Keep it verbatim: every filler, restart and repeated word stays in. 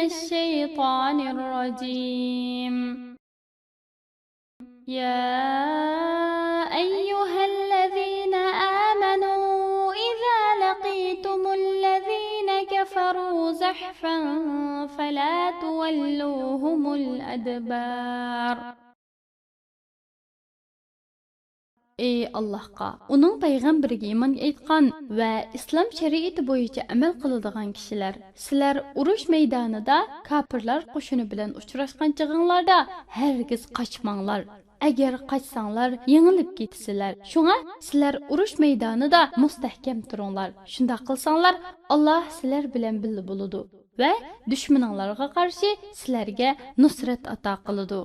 الشيطان الرجيم. يا أيها الذين آمنوا إذا لقيتم الذين كفروا زحفا فلا تولوهم الأدبار. ئى ئاللاھقا، ئۇنىڭ پەيغەمبىرىگە ئىمان ئېيتقان ۋە ئىسلام شەرىئىتى بويىچە ئەمەل قىلىدىغان كىشىلەر، سىلەر ئۇرۇش مەيدانىدا كاپىرلار قوشۇنى بىلەن ئۇچراشقان چېغىڭلاردا ھەرگىز قاچماڭلار. ئەگەر قاچساڭلار، يېڭىلىپ كېتىسىلەر. شۇڭا سىلەر ئۇرۇش مەيدانىدا مۇستەھكەم تۇرۇڭلار. شۇنداق قىلساڭلار، ئاللاھ سىلەر بىلەن بىللە بولىدۇ ۋە دۈشمىنىڭلارغا قارشى سىلەرگە نۇسرەت ئاتا قىلىدۇ.